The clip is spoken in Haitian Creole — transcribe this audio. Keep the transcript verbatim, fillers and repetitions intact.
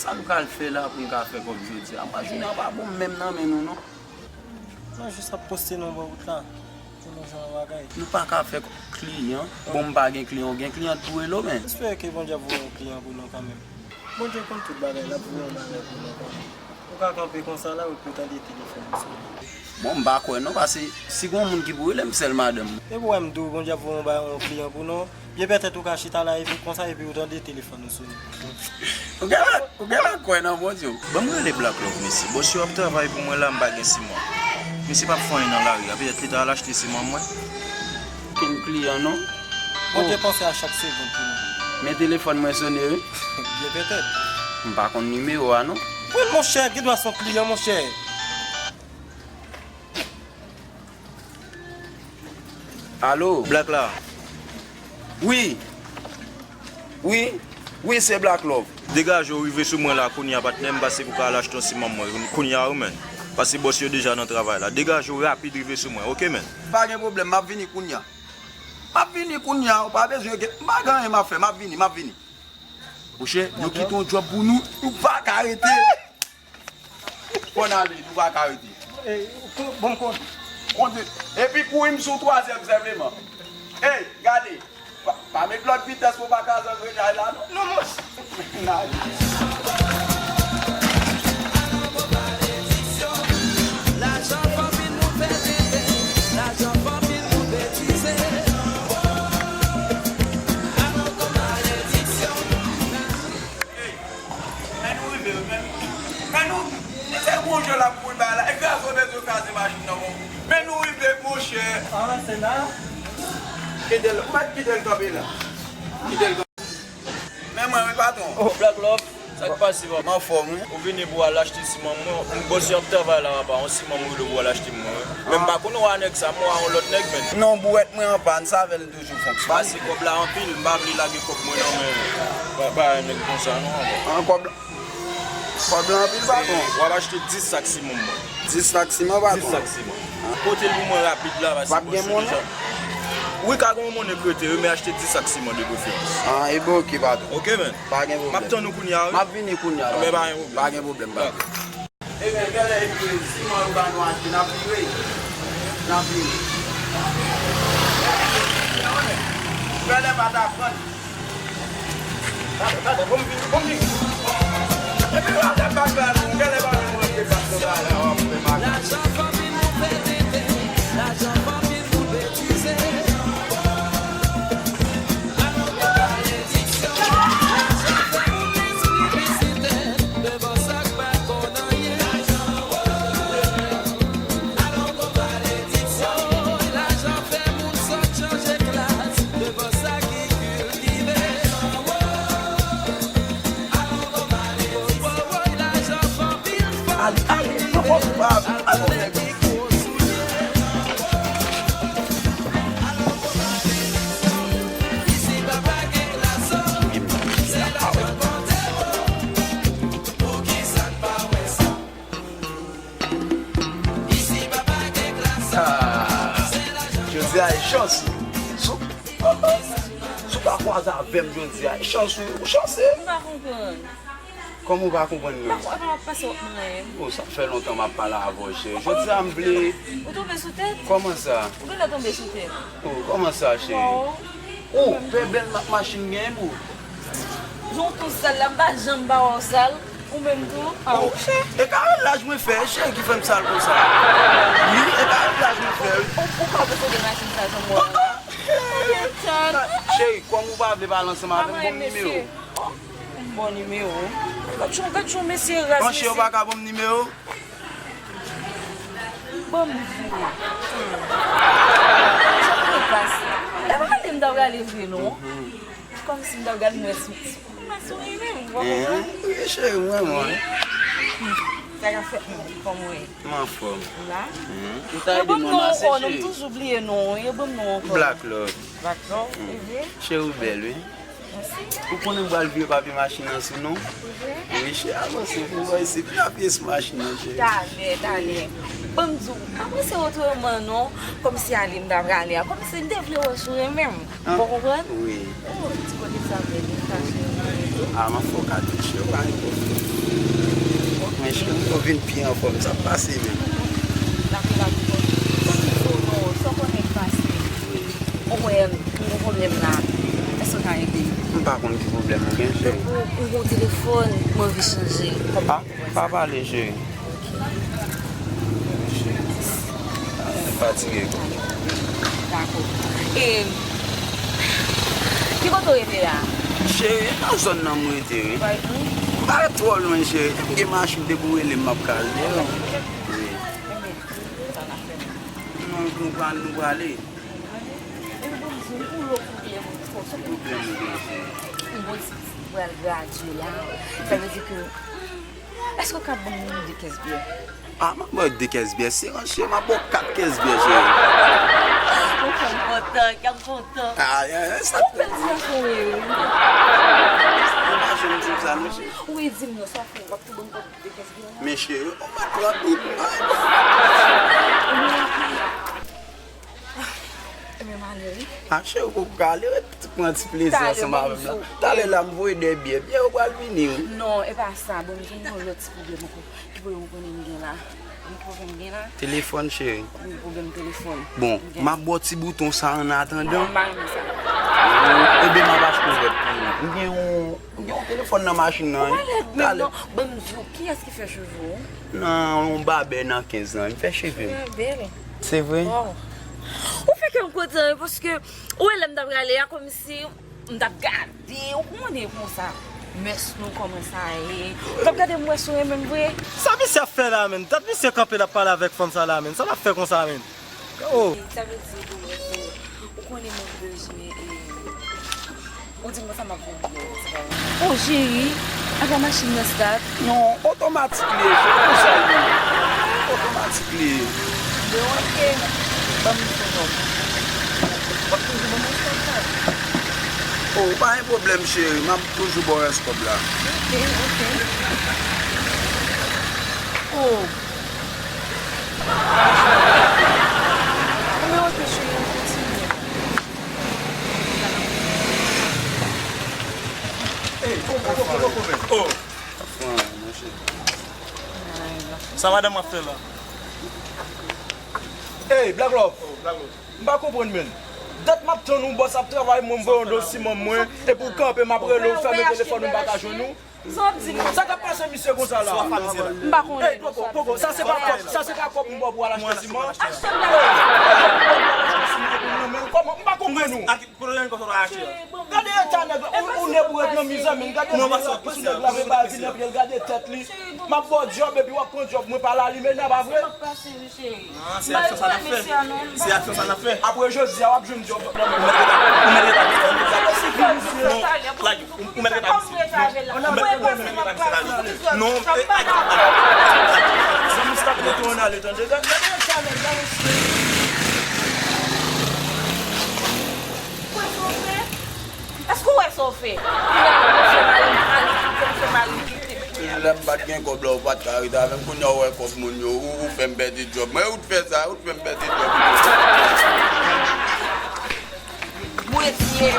Sa nou pral fè la pou n ka fè kòb jodi a? Mwa jounen an pa bon menm nan men nou non. Nou jis ap poste nou bò wout la pou nou jwenn yon bagay. Nou pa ka fè kliyan. Bon, m pa gen kliyan, ou gen kliyan tou elo men. M espere ke Bondye ap voye yon kliyan pou nou kanmenm. Bondye konn tout bagay, l ap voye yon bagay pou nou kanmenm. Ou ka kanpe konsa la, ou pou tande telefòn sone. Bon, m pa kwè non, paske si gen yon moun ki pou rele m, sèl madanm. Epi w wè m di w, Bondye ap voye yon ba-, yon kliyan pou nou. Byen petèt ou ka chita la, epi konsa, epi ou tande telefòn ou sone. Ou genlè, ou genlè kwè nan Bondye. Ban m rele Black Love, mesye. Bòs yo ap travay pou mwen la, m pa gen siman. Mesye p ap fè anyen nan lari a, petèt li ta al achte siman mwen. Okenn kliyan non. Bondye panse a chak segonn pou nou. Men telefòn mwen sone wi. Byen petèt. M pa konn nimewo a non. Pran l monchè, gen dwa se yon kliyan monchè. Alo? Black la. Wi. Wi. Wi, se Black Love. Degaje w rive sou mwen la kounye a, patnè m, paske pou ka al achte yon siman mwen kounye a wi, menn. Paske bòs yo deja nan travay la. Degaje w rapid rive sou mwen, oke, menn? Pa gen pwoblèm, m ap vini kounye a. M ap vini kounye a, ou pa bezwen gen, m pa gen anyen m ap fè, m ap vini, m ap vini. Monchè, yo kite yon djòb pou nou, nou pa ka rete. Fò n ale, nou pa ka rete. Ey, bon, m konn. Konte. Epi kouri m sou twazyèm senpleman. Ey, gade. Pa, pa met lòt vitès pou w pa kraze angrenay la, non. Non, monchè. N ale. Lajan fè anpil moun fè tenten, lajan fè anpil moun betize. Alò, gon malediksyon. Ey, men nou rive wi, men, men nou, men se gwo jwè l ap kouri bay la. E kraze w bezwen kraze machin nan, bon. Men nou rive, monchè. Ah, se la? Kite l, ou mèt kite l kanpe la. Kite l kanpe. Men mwen wi, patwon. Oh, Black Love, sa k pase, papa? M anfòm wi. Ou vini pou al achte siman mwen. Yon bòs yo ap travay la, papa. Yon siman mwen rele pou al achte mwen wi. Men m pa konn ou a nèg sa, m wè yon lòt nèg, men. Non, bouwèt mwen an pàn, sa fè l toujou fonksyone. Pase kòb la anpil, m pa vle lage kòb mwen nan men pa, pa nèg konsa non. An kòb la, kòb la anpil, patwon. W ap achte dis sak siman mwen. Dis sak siman, patwon? Dis sak siman. Pote l pou mwen rapid la, paske mwen sou deja. Wi, ka gen yon monnen k rete wi, men achte dis sak siman de preferans. Ah, e ben oke, patwon. Oke, men. Pa gen pwoblèm. M ap tann ou kounye a wi. M ap vini kounye a, patwon. Anben, pa gen pwoblèm. Pa gen pwoblèm, patwon. Ebyen, genlè epi siman yo ba nou achte, n ap vire. N ap vire. Genlè pa ta pran. Gade, gade, bon m vini, bon m vini. Epi w ap bat bal, genlè pa menm rantre bat nan bagay la, w ap fè mal. Lajan fè anpil moun fè tenten, lajan fè anpil moun betize. Ale, ale, pran pòz ou pa ale, ale, nèg. Ah, jodi a e chans ou. Si w, si w pa kwaze avè m jodi a, e chans ou, ou chanse. M pa konprann. Kòman w pa konprann mwen? M pa konprann, m ap pase w ap manyen m. Oh, sa fè lontan m ap pale avè w, cheri. Jodi a m vle. Ou tonbe sou tèt? Kòman sa? Ou genlè tonbe sou tèt. Oh, kòman sa, cheri? Waw. Oh, pè bèl ma-, machin genyen pou ou. Jan w tou sal la, m pa janm pa wè w sal. Ou menm tou? Ah, oh, monchè. E ka laj mwen fè, cheri, ki fè m sal konsa. Wi, e ka laj mwen fè, wi. Ou, ou pa posede machin sa jan m wè w la. Ou gentan. Cheri, kòm ou pa vle pale ansanm avè m, ban m nimewo w. Bon nimewo. Gad jan, gad jan mesye raz, mesye. Monchè, ou pa ka ban m nimewo? Ban m di w. Hmm. Sa k pase? E pa gade m t ap gade vre non. Kòmsi m t ap gade m wè sou, sou, m wè souri menm, ou pa konprann? Wi, cheri, mwen, mwen. Sa k ap fèt menm, kòman w ye? M anfòm. Ou la? Ou ta ede m ranmase, cheri. Yo ban m non ankò, non, m toujou bliye non, yo ban m non ankò. Black Love. Black Love, e vre? Cheri, ou bèl, wi. Ou konnen m pral vire papye machin nan sou non? Wi, cheri, avanse pou mwen isit. Vin apiye sou machin nan, cheri. Talè, talè. Ban m di w, avanse otreman non. Kòmsi ale m ta prale a. Kòmsi m te vle wè souri menm. Ou konprann? Wi. Oh, ti kote sa bèl, wi, sa cheri. A, m ap fè w kado, cheri, pa gen pwoblèm. Men cheri, ou vin pi anfòm, sa pase menm. Lavi la pi bon. Bon, di w non, sa w konnen k pase. Ou wè m, m gon pwoblèm la. Èske w ka ede m? M pa konn ki pwoblèm ou gen, cheri. Ou, ou gon telefòn, m anvi chanje. Kòman ou wè sa? A, pa pale, cheri. Fatige, wi. Dakò. E, ki kote w rete a? Cheri, e nan zòn nan m rete, wi. M pa ret twò lwen, cheri. M gen machin, depi w rele m, m ap ka al deyò. Wi. Non, nou pral, nou prale. Pwoblèm ou gen, cheri? Yon bon ti pral gradye la. Sa vle di ke Èske w ka ban m de kès byè? A, m ap ba w de kès byè. Se ranche, m ap ba w kat kès byè, cheri. Ou fè m kontan, kè m kontan. A, e, e, sa. Ou bèl ti gason, wi, wi. Ou pa janm di m sa, non, cheri. Ou di m non, sa w fè, w ap tou ban m de kès byè la? Men, cheri, ou mèt rapid. Ebyen, m ale, wi. A, cheri, ou poko ka ale, wi, pran ti plezi ansanm avè m la. Talè la, m voye de byè. Byè yo pral vini, wi. Non, e pa sa. Bon, m vin gen yon lòt ti pwoblèm ankò. Ki pwoblèm ou konnen m gen la? Ou konn ki pwoblèm m gen la? Telefòn, cheri. Wi, pwoblèm telefòn. Bon, m ap ba w ti bouton sa an atandan. Non, m pa renmen sa. Ebyen, m ap achte yon lòt pou ou. M gen yon, m gen yon telefòn nan machin nan, wi. Talè. Ban m di w, kiyès ki fè cheve w? Nan yon babè nan kenz lan, li fè cheve m. Babè? Se vre? Oh. Ou fè kè m kontan, wi, paske ou wè lè m t ap prale a, kòmsi m t ap gade, ou konnen konsa. Mès nou, kòman sa ye? M t ap gade, m wè si w renmen m vre. Sa misye ap fè la, menm? Dat misye kanpe, l ap pale avèk fanm sa la, menm. Sa l ap fè konsa, menm? Oh. Sa vle di, ou konnen mwen bezwen, e, ou di m konsa m ap vin byen, se pa vre? Oh, cheri, apa machin nan start? Non, otomatik li ye, cheri, konsa l ye. Otomatik li ye. Bon, ok. Ban m sou nòm. W ap toujou ban m rès kòb la? Oh, pa gen pwoblèm, cheri, m ap toujou ba w rès kòb la. Ok, ok. Oh. Anben, ok, cheri, m kontinye. Ey, poko, poko, poko, men. Oh. Sa madanm w ap fè la? Ey, Black Love. M pa konprann, menn. Dat m ap tann ou, bòs ap travay, mwen, m voye yon do siman mwen, epi w kanpe, m ap rele w, fèmen telefòn ou, m pa ka jwenn ou. Sa k ap pase misye konsa la? M pa konnen. Ey, poko, poko, sa se pa kòb, sa se pa kòb m ba w pou w al achte siman. Kòman? M pa konprann ou. Gade eta nèg la, ou, ou nèg ou ret nan mizè, men gade vin la, pis nèg la, men ba vin nan pye l, gade tèt li. M ap ba w djòb, epi w ap pran djòb mwen pa lalimen nan, pa vre? Cheri. Non, se aksyon sa n ap fè. Se aksyon sa n ap fè. Apre jodi a, w ap jwenn djòb nan men mwen. Ou mèt rete avè misye. Non, lage. Ou mèt rete avè misye. Non, ou mèt rete avè misye. Non, lage. Zanmi, stop rete ann ale, tande. Gade, gade, gade, gade, mesye. Ou wè sa w fè? Èske w wè sa w fè? Finalman, mesye mari m, mari m kite, mesye mari m kite. Lè m pa t gen kòb la, ou pa t ka rete avè m. Kounye a, ou wè kòb moun yo, ou, ou fè m pèdi djòb mwen. Ou t fè sa, ou t fè m pèdi djòb mwen. Mwen fye.